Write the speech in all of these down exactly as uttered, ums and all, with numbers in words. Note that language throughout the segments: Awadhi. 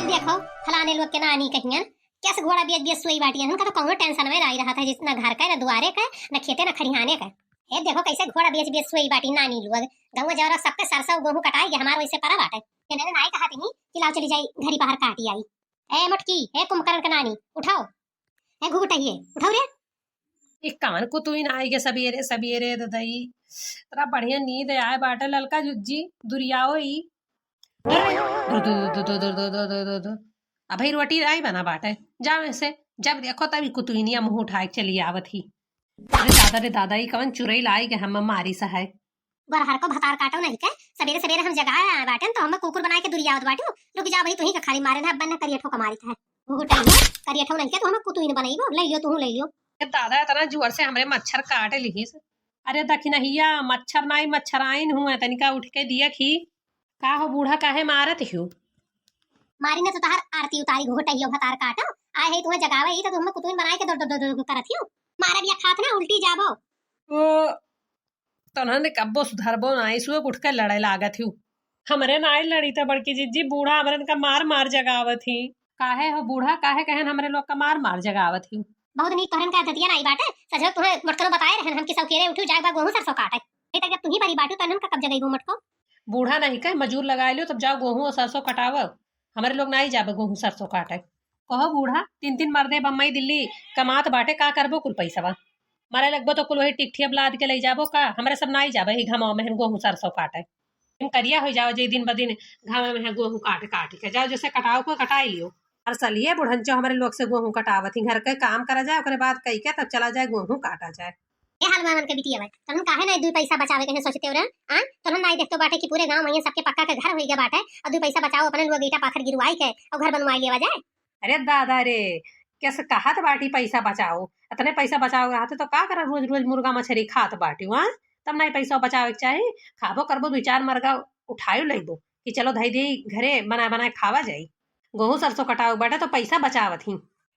देखो, फलाने लोग के नानी कहियन, कैसे घोड़ा बेच बेच सोई बाटी, उनका तो कौनो tension में नहीं रहत है, जिस ना घर का, ना दुआरे का, ना खेते, ना खरिहाने का। हे देखो, कैसे घोड़ा बेच बेच सोई बाटी नानी लोग। गौवा जवरा सबके सरसों गोहूँ कटाई के हमार वैसे परा बाटे। इन्हें नाई कहा थी कि लाओ चली जाई घरी बाहर काटी आई। ए मोटकी, ए कुंभकर्ण के नानी, उठाओ। ए घुघुटहिए, उठाओ रे। ई कवन कुतुइन आई गे सबेरे सबेरे ददई। तोरा बढ़िया नींद आए बाटे ललका जुज्जी, दुरियाओ ई। अरे, दो, दो, दो। अबही रोटी आई बना बाटे। जाओ ऐसे, जब देखो तब ई कुतुइनिया मुँह उठाए के चली आवत ही। अरे दादा रे दादा, ई कवन चुरैल आई गे हम मारी सा है। बरहर को भतार काटो नहीं के, सबेरे सबेरे हम जगाए आए बाटेन तो हम कुकुर बनाए के दुरियावत बाटू। रुक जाओ भाई, तुही के खाली मारे ना, बन्ना करिया ठोका मारी है। घुघुटहिए, करिया ठोका नहीं के, तो हम कुतुइन बनाइबो, ले लियो, तुहू ले लियो। ए दादा, इतना जोर से हमरे मच्छर काट लिहिस। अरे दखिनहिया, मच्छर नाई, मच्छराइन हुए, तनिका उठ के दिया खी। का हो बूढ़ा, काहे मारत हियो? मारी ना तो तहार आरती उतारी, घुघुटहियो भतार काटो। आए है तुम्हें जगावे ही तो तुम्हें कुतुइन बनाए के दो, दो, दो, दो करत हियो। मारा बिया खात ना, उल्टी जाबो। ओ, तोहन कब्बो सुधरबो नाई, सुबह उठ के लड़े लागत हियो। हमरे नाई लड़ी त बड़की जिज्जी, बूढ़ा हमरन का मार मार जगावत ही। काहे हो बूढ़ा, काहे कहन हमरे लोग का मार मार जगावत ही? बहुत नीक तोहरन का आदतिया नाई बाटे। सजो तुहे मोटकनो बताए रहन हम कि सौकेरे उठू, जाए बा गोहूँ सरसों काटे। अभी तक जब तुही बड़ी बाटू, तहन का कब जगइबू मोटको? बूढ़ा नहीं कहे, मजूर लगाए लियो, तब जाओ गोहूँ और सरसों कटावो। हमरे लोग नाई जाबे गोहूँ सरसों काटे। कहो बूढ़ा, तीन तीन मर्दे बम्बई दिल्ली कमात बाटे, का करबो कुल पैसवा? मरे लगबो तो कुल वही टिकठिया लाद के ले जाबो का? हमरे सब नाई जाबे ही घमावा में गोहूँ सरसों काटे। तुम करिया हो जाओ जे दिन ब दिन घामे में है गोहूँ काट काट के। जाओ जैसे कटाओ को कटाई लियो। और सलिए बुढ़ंचो हमरे लोग से गोहूँ कटावत ही, घर के काम करा जाए, ओकरे बाद कई के तब चला जाए गोहूँ काटा जाए। ए हाल में हमन के बिटिया भाई, तहन काहे ना दुई पैसा बचावे के सोचते हो रे? आ? तहन नाई देखतो बाटे कि पूरे गांव में ये सबके पक्का के घर होई गया बाटे, और दुई पैसा बचाओ अपने लोग ईटा पाथर गिरवाई के और घर बनवाई लेवा जाए। अरे दादा रे, कैसे कहत बाटी पैसा बचाओ? इतने पैसा बचाओ रहते तो का करा, रोज रोज मुर्गा मछरी खात बाटी, हाँ? तब नाई पैसा बचावे के चाही। खाबो करबो, दुई चार मर्गा उठायो लेबो कि चलो धई दे घरे, बनाए बनाए खावा जाई। गोहूँ सरसों कटावे बाटे तो पैसा बचावत ही।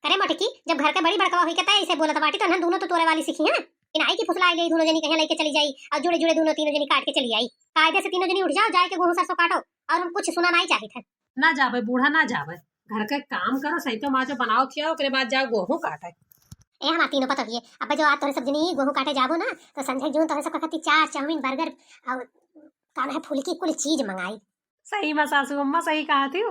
अरे मोटकी, जब घर के बड़ी बड़कवा हुई के तय ऐसे बोलत बाटी तो उन्हें दोनों तो तोरे वाली सीखी हैं। इनाई की फुसला आई गई, दोनों जनी कहीं लेके चली जाई और जुड़े जुड़े दोनों तीनों जनी काट के चली आई। कायदे से तीनों जनी उठ जाओ, जाए के गोहूँ सरसों काटो और हम कुछ सुना नहीं चाहिए थे। ना जाबे बूढ़ा, ना जाबे। घर के काम करो, सही तो माँ जो बनाओ खियाओ, ओकरे बाद जाओ गोहूँ काटे। ए हमार तीनों पतोहिए, अब जो आज तोहरे सब जनी गोहूँ काटे जाबो ना, तो संझा जून तोहरे सब खातिर चाट, चाउमीन, बर्गर और का है फुलकी कुल चीज मंगाई। सही में सासू अम्मा सही कहा थी।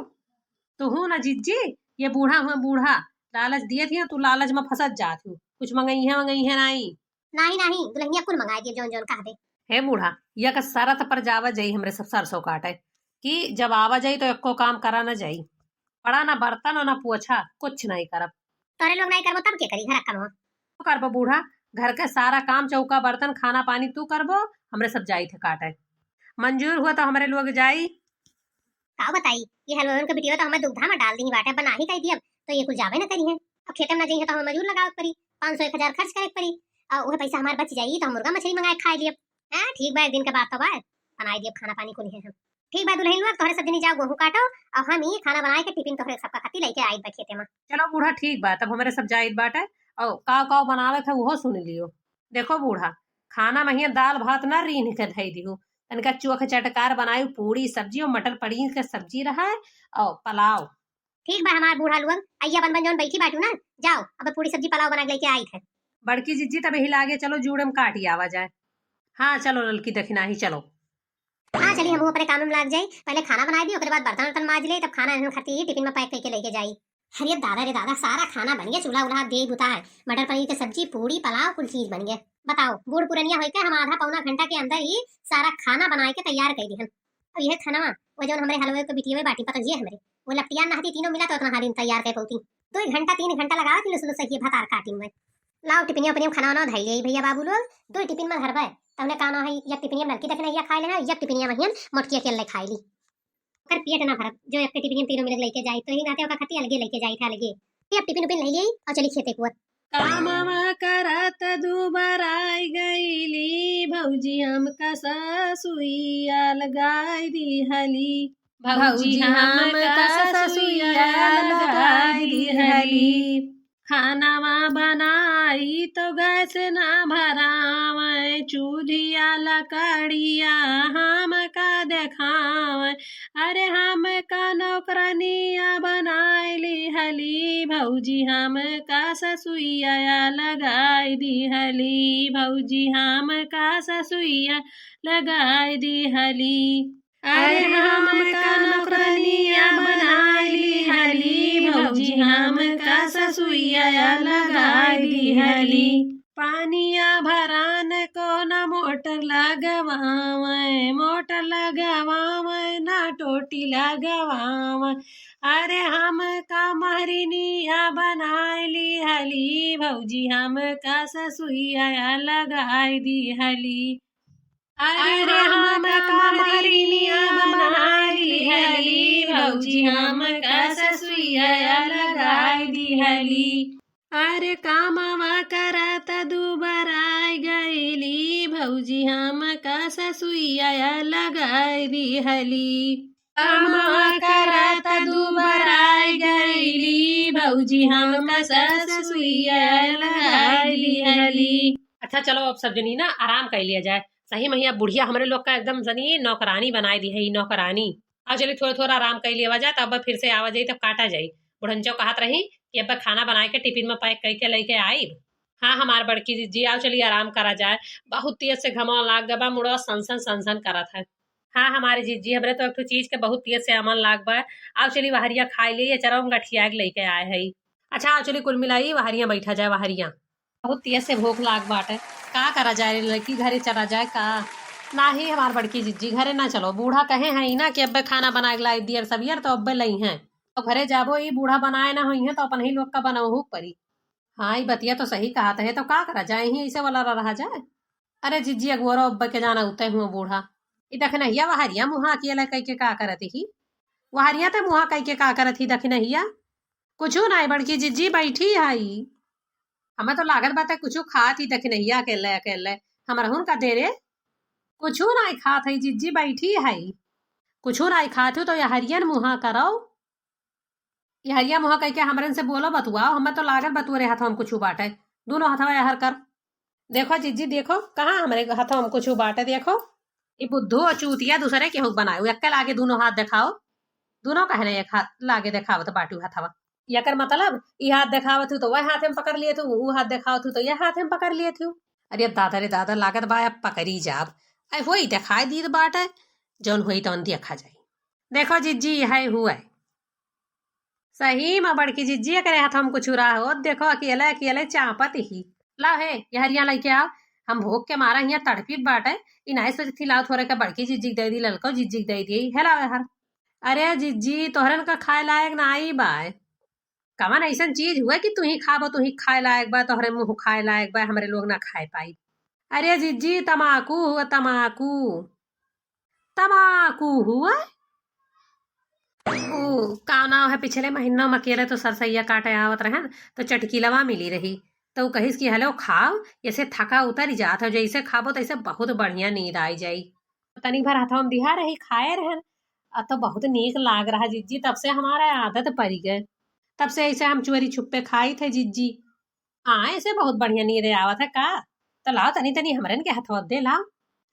तू हूँ ना जिज्जी, ये बूढ़ा हुआ बूढ़ा, लालच दिए थी, तू लालच में फंसत जात हूँ। कुछ मंगई है, मंगई है नाई। नाही, नाही, दुल्हनिया कुल मंगाए दिए, जौन, जौन कहबे। हे बूढ़ा, यह का शरत पर जावा जाई हमरे सब सरसों काटे, कि जब आवा जाई तो एको काम करा न जाई। पड़ा ना बर्तन और ना पोछा, कुछ नहीं करब। तोरे लोग नहीं करबो तब के करी घर का काम? तू करबो बूढ़ा, घर के सारा काम, चौका, बर्तन, खाना, पानी तू करबो, हमरे सब जाई थे काटे। मंजूर हुआ तो हमरे लोग जाई। का बताई, ये हलवाइन के बिटिया तो हमें दुविधा में डाल दी बाटे, अब नाही कह दियब तो ये कुल जावे ना करी है। अब खेते में ना जाइए तो हमें मजूर लगावे के पड़ी, पाँच सौ एक हजार खर्च करे के पड़ी, और वह पैसा हमारे बच जाई तो हम मुर्गा मछली मंगाए के खाए लियब। हाँ ठीक बा, एक दिन के बात तो बा, बनाए दियब खाना पानी कुल है हम। ठीक बा दुल्हन लोग, तोहरे सब जनी जाओ गोहूँ काटो, और हम ही खाना बनाए के टिफिन तोहरे सबका खातिर लेके आइत बा खेते में। चलो बूढ़ा ठीक बा, तब हमरे सब जाइत बाटे, और काव काव बनावे के उहो सुन लियो। देखो बूढ़ा, खाना में हियां दाल भात ना रीन के धई दिहु, तनिका चोख चटकार बनाई, पूड़ी सब्जी और मटर पनीर के सब्जी रहे और पुलाव। ठीक बा हमार बूढ़ा लोग, अइया बन बन जौन बैठी बाटू ना, जाओ अब पूड़ी सब्जी पुलाव बना के लेके आई थे। बड़की जिज्जी तब यही लागे, चलो जूड़े में काटी आवा जाए। हाँ चलो ललकी दखिनाही चलो। हाँ चली हम अपने काम में लाग जाई, पहले खाना बनाए दी, ओकरे बाद बर्तन वर्तन माज ले, तब खाना इन्हन खाती ही टिफिन में पैक करके लेके जाई। अरे दादा रे दादा, सारा खाना बन गया, चूल्हा उल्हा दे बुता है, मटर पनीर के सब्जी, पूड़ी, पुलाव, कुल चीज बन गया। बताओ, बूढ़ पुरनिया होइके हम आधा पौना घंटा के अंदर ही सारा खाना बनाए के तैयार कर दिहन। और यह खाना वो जौन हमरे हलवे के बिटिया बाटी पतंजिया हमरे, वो लपटिया ना हती, तीनों मिला तो उतना हालिन तैयार कर पौती। दो घंटा तीन घंटा लगा थी लुस लुस ये भतार काटी में। लाओ टिफिनिया उपनिया में खाना वाना धई ले भैया बाबू लोग, दो टिफिन में धरबे, तब उन्हें कहना है, एक टिफिनिया में लड़की देखना, ये खाए लेना, एक टिफिनिया में हियन मोटकी अकेले खाए ली। ओकर पेट ना भरत, जो एक टिफिन तीनों मिलके लेके जाई, तो ही नाते ओकर खातिर अलगे लेके जाई था अलगे। ये अब टिफिन उफिन ले ली और चली खेते कुआ। कामवा करत दुबराई गईली, भौजी हमका ससुइया लगाई दिहली। भौजी हमका ससुइया लगाई दिहली। खानावा बनाई तो गैस ना भरावे, चूल्हिया लकड़िया हमका देखावे। अरे हमका नौकरनिया बना भौजी हमका ससुइया लगाई दिहली, भौजी हमका ससुइया लगाई दिहली। अरे हमका नौकरनिया बनाई लिहली, भौजी हमका ससुइया लगाई दिहली। पानिया भरान को ना मोटर लगवावे, मोटर लगवावे ना टोटी लगवावे। अरे हमका महरिनिया बनाई लिहली, भौजी हमका ससुइया लगाई दिहली। अरे हमका महरिनिया बनाई लिहली, भौजी हमका ससुइया लगाई दिहली। अरे कामवा करत दुबराई गईली, भौजी हमका ससुइया लगाई दिहली। कामवा करत दुबराई गईली, भौजी हमका ससुइया लगाई दिहली। अच्छा चलो अब सब जनी ना आराम कर लिया जाए। सही में हिया बुढ़िया हमरे लोग का एकदम जनी नौकरानी बनाई दी है, ई नौकरानी। आओ चली थोड़ा थोड़ा आराम कर लिया जाए, तब फिर से आवा जाई, तब काटा जाई। बुढ़ंचो कहत रही कि अब खाना बनाए के टिफिन में पैक करके लेके आईब। हाँ हमार बड़की जिज्जी, आओ चली आराम करा जाए, बहुत तेज से घमवा लाग गबा, मुड़वा सन सन सन सन करत है। हाँ हमारी जिज्जी, हमरे तो एक ठो चीज के बहुत तेज से अमन लाग बा। आओ चली वहरिया खाई ले, ये चरवा में गठिया के लेके आए है। अच्छा आओ चली कुल मिलाई वहरिया बैठा जाए, वहरिया। बहुत तेज से भूख लाग बाटे। का करा जाए रे लड़की, घरे चला जाए का? नाही हमार बड़की जिज्जी, घरे ना चलो, बूढ़ा कहे हैं ना कि अब्बे खाना बना के लाई दियर सबियर तो अब्बे लई हैं। तो घरे जाबो, ई बूढ़ा बनाए ना होई हैं तो अपन ही लोग का बनवहू परी। हाँ ई बतिया तो सही कहत है, तो का करा जाए, यहीं ऐसे वाला रहा जाए। अरे जिज्जी अगुआरो अब्बे के जाना उते हुआ बूढ़ा। ई दखिनहिया वहरिया मुहा अकेले कई के का करत ही? वहरिया ते मुहा कई के का करत ही दखिनहिया? कुछु नाई बड़की जिज्जी बैठी हई। हमें तो लागत बाटे कुछु खात ही दखिनहिया अकेले अकेले। हमरहुन का दे रे। कुछु नाई खात हई जिज्जी बैठी हई। कुछु नाई खात हूँ तो यहरियन मुहा करो। यहरिया मुहा कई के हमरन से बोलो बतुआओ। हमें तो लागत बतुअरे हथवा में कुछु बाटे। दूनो हथवा यहर कर। देखो जिज्जी देखो, कहाँ हमरे हथवा में कुछु बाटे देखो। ई बुद्धू और चूतिया दूसरे केहू बनाए, एक्के लागे दूनो हाथ देखाओ। दूनो कहने एक हाथ लागे देखावत बाटू हथवा। एकर मतलब ई हाथ देखावत हूँ तो वह हाथे में पकड़ लिए थू, ऊ हाथ देखावत हूँ तो यह हाथे में पकड़ लिए थू। अरे दादा रे दादा, लागत बा अब पकड़ी जाब। ऐ होई देखाई दीत बाटे, जौन होई तौन देखा जाई। देखो जिज्जी, है हुए। सही में बड़की जिज्जी एकरे हाथ हम कुछ रहा होत, देखो अकेले अकेले चापत ही। लाओ हे, यहरिया लइके आओ। हम भूख के मारा हियाँ तड़पित बाटे। ई नाई सोचत ही लाओ थोरे के बड़की जिज्जी के दे दी, ललको जिज्जी के दे दी। हे लाओ यहर। अरे जिज्जी, तोहरन का खाए लायक नाई बाय। कवन ऐसन चीज हुए कि तू ही खाबो, तू ही खाए लायक बा, तोहरे मुँह खाए लायक बा, हमरे लोग ना खाए पाई। अरे जिज्जी, तमाकू हुआ, तमाकू। तमाकू हुआ। ऊ का नाव है, पिछले महीना में अकेले तो सरसैया काटे आवत रहन, तो चटकीलवा मिली रही, तो ऊ कहिस कि "हेलो खाओ, ऐसे थका उतर जात हो, जैसे खाबो तैसे बहुत बढ़िया नींद आई जाई।" तनी भर हथवा में दिहा रही, खाए रहन, आ तो बहुत नीक लाग रहा जिज्जी, तब से हमारा आदत पड़ी गए, तब से ऐसे हम चोरी छुपे खाई थे जिज्जी। हाँ, ऐसे बहुत बढ़िया नींद आवत है का? तो लाओ तनी तनी हमरन के हथवा दे लाओ।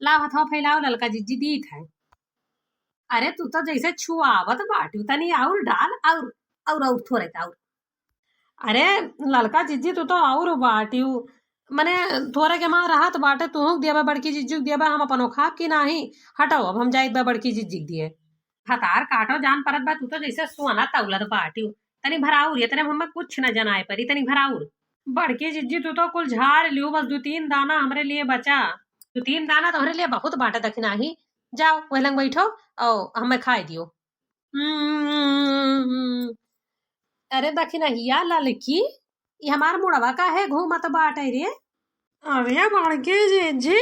लाओ हथवा फैलाओ, ललका जिज्जी दीत है। अरे तू तो जैसे छुआवत बाटू, तनी और डाल, और, और, और थोरे का और। अरे ललका जिज्जी तू तो और बाटियो, मने थोरे के माँ रहत बाटे, तू देबे बड़की जिज्जू के देबे, हम अपनो खाब की नाही। हटाओ, अब हम जाइत बा बड़की जिज्जी के दिए। भतार काटो जान परत बा, तू तो जैसे सोना तौलत बाटियो। तनी भराउर, इतने में हमें कुछ न जनाए परी, तनी भराउर। बड़की जिज्जी, तू तो कुल झाड़ लियो, बस दू तीन दाना हमरे लिए बचा। दू तीन दाना तोहरे लिए बहुत बाटे दखिनाही। जाओ, वह लंग बैठो, और हमें खाए दियो। हम्म, अरे दखिनहिया ललकी, ई हमार मुड़वा काहे घूमत बाटे रे? अरे बड़की जिज्जी,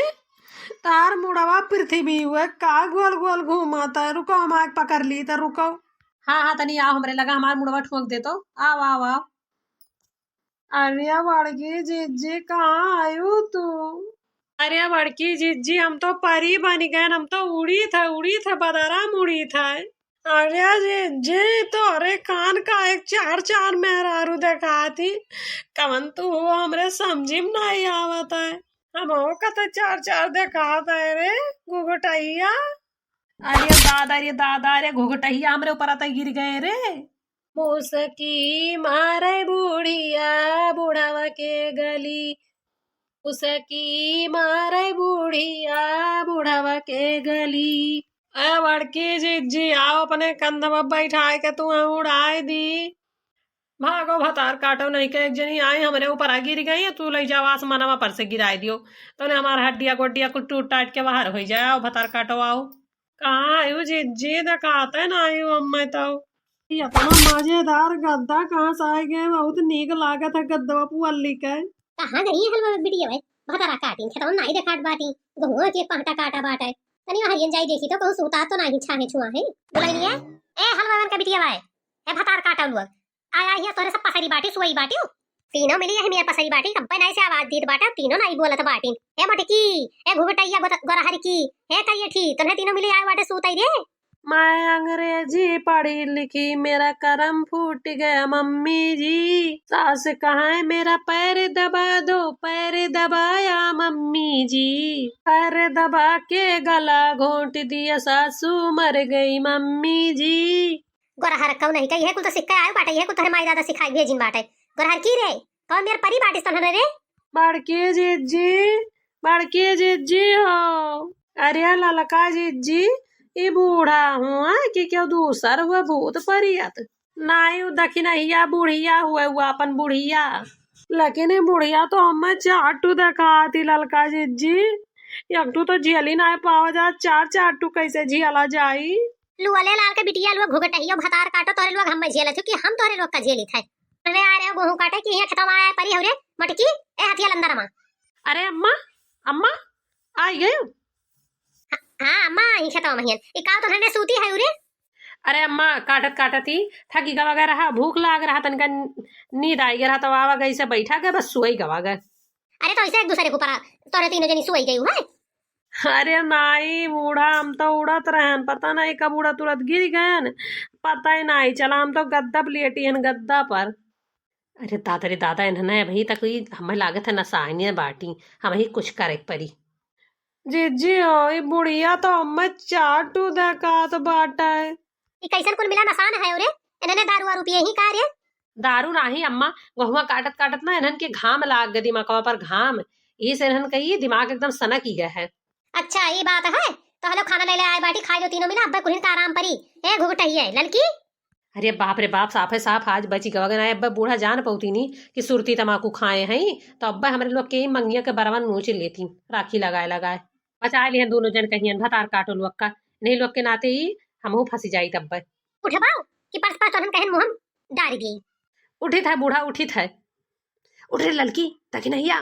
तार मुड़वा पृथ्वी हुए का गोल गोल घूमत है? रुको, हम आग पकड़ ली तो रुको। हाँ, हाँ, तनी आओ हमरे लगा, हमार मुड़वा ठोक दे तो। आओ, आओ, आओ। अरे बड़की जिज्जी, कहाँ आयु तू? अरे बड़की जिज्जी, हम तो परी बन गए, हम तो उड़ी था, उड़ी था, बदरा में उड़ी था। अरे जिज्जी, तोहरे कान का एक चार चार मेहरारू देखात ही, कवन तू हो, हमरे समझी में नहीं आवत है। हम हो कते चार चार देखात है रे घुघुटैया। अरे दादा रे दादा रे, घुघुटैया हमरे ऊपर आता गिर गए रे। मुसकी मारे बुढ़िया बुढ़वा के गली, मुसकी मारे बुढ़िया बुढ़वा के गली। ए बड़की जिज्जी, आओ अपने कंधवा बैठाए के तू उड़ाए दी। भागो भतार काटो नहीं के एक जनी आई हमरे ऊपर आ गिर गई, तू लई जाओ आसमानवा पर से गिराए दियो, तोने हमार हड्डिया गोड्डिया कुल टूट टाट के बाहर हो जाए। आओ भतार काटो, आओ। कहाँ आयु जिज्जी, देखाते ना आयु अम्मा तो। ये अपना मजेदार गद्दा कहाँ से आ गए, बहुत नीक लागत है गद्दवा पुअल्ली के। कहाँ गई है हलवा बिटिया भाई? भतारा काटिन, खेतवा नाई देखात बाटी, गहुआ के पाटा काटा बाटे। तनी हरियन जाई देखी तो कहूँ सूता तो नाही छाहे छुआ है। बोलैनिया, ए हलवा का बिटिया भाई, ए भतार काटा लोग, आया हिया तोरे सब पसरी बाटी, सुई बाटी। तीनों मिली यही मेरे पसरी बाटी, कब्बे नाई से आवाज दीत बाटा, तीनों नाई बोलत बाटी। ए मोटकी, ए घुघटैया गोत-, गोरहर की, ए करियठी, तोन्हे तीनों मिली आए बाटे सूतई रे। मैं अंग्रेजी पढ़ी लिखी, मेरा करम फूट गया मम्मी जी। सास कहाँ है, मेरा पैर दबा दो, पैर दबाया मम्मी जी। पैर दबा के गला घोंट दिया, सासू मर गई मम्मी जी। गोरहर कौन है? कही है कुल तो सिक्का आयो बाटे, ये कुल तोहरे माई दादा सिखाई भेजिन बाटे। गोरहर की रे, कौन मेर परी बाटिस तोहरे रे? बड़की जिज्जी, बड़की जिज्जी हो। अरे ललका जिज्जी, ई बूढ़ा हुआ कि क्यों दूसर हुआ भूत परियत? नाई उ दखिनहिया बुढ़िया हुए, हुआ अपन बुढ़िया। लेकिन ई बुढ़िया तो हमें चाटू देखाती ललका जिज्जी। एक ठू तो झेली नाई पावा जा, चार चाटू कैसे झेला जाई? लुअले लाल के बिटिया लोग घुघटहियो भतार काटो तोरे लोग हमें झेलत हो कि हम तोरे लोग का झेलित है। अरे आ रहे हो गोहूं काटे कि यहाँ खेतवा आया परी हो रे मटकी, ए हथिया लंदर अमा। अरे अम्मा, अम्मा, आई गयो? हाँ, हाँ, अम्मा, ई खेतवा महियन। ई काव तो हने सूती है उरे? अरे अम्मा, काटत काटत ही थकी गवा गए रहा, भूख लाग रहा, तनिका नींद आई गए रहा, तो आवा गई से बैठा गए, बस सोई गवा गए। अरे तो ऐसे एक दूसरे के ऊपर आ, तोरे तीनों जनी सोई गई है? अरे नाई बूढ़ा, हम तो उड़त रहन, पता नहीं कब उड़त उड़त गिर गयन, पता ही नहीं चला। हम तो गद्दा पर लेटी हन, गद्दा पर। अरे दादा रे दादा, इन्हने अभी तक ई हमें लागत है नसाइने बाटी, हम ही कुछ करे के परी। जिज्जी हो, ई बुढ़िया तो हमें चाटू देखात बाटे। ई कैसन कुल मिला नसान है रे? इन्हने दारू वारू पिए ही का रे? दारू नाही अम्मा, गहुआ काटत काटत ना इन्हन के घाम लाग गए दिमागवा पर घाम, यही से इन्हन कही दिमाग एकदम सनक ही गया है। अच्छा, ई बात है, तो हेलो खाना ले ले आए बाटी, खाई लो तीनों मिला, अब्बे कुल्हिन का आराम परी। ए घुघटहिए, ललकी। अरे बाप रे बाप, साफे साफ आज बची गवा गए ना, अब्बे बूढ़ा जान पौती नी कि सुरती तमाकू खाए हैं, तो अब्बे हमरे लोग के मंगिया के बरवन नोच लेती, राखी लगाए लगाए। बचाए लिहन दोनों जन कहियन भतार काटो लोग का, नहीं लोग के नाते ही हमहू फंसी जाई तब्बे। उठबाओ कि परस परस तोहन कहन मुहम डार गई। उठित है बूढ़ा, उठित है। उठ रे ललकी, तकी नहीं आ।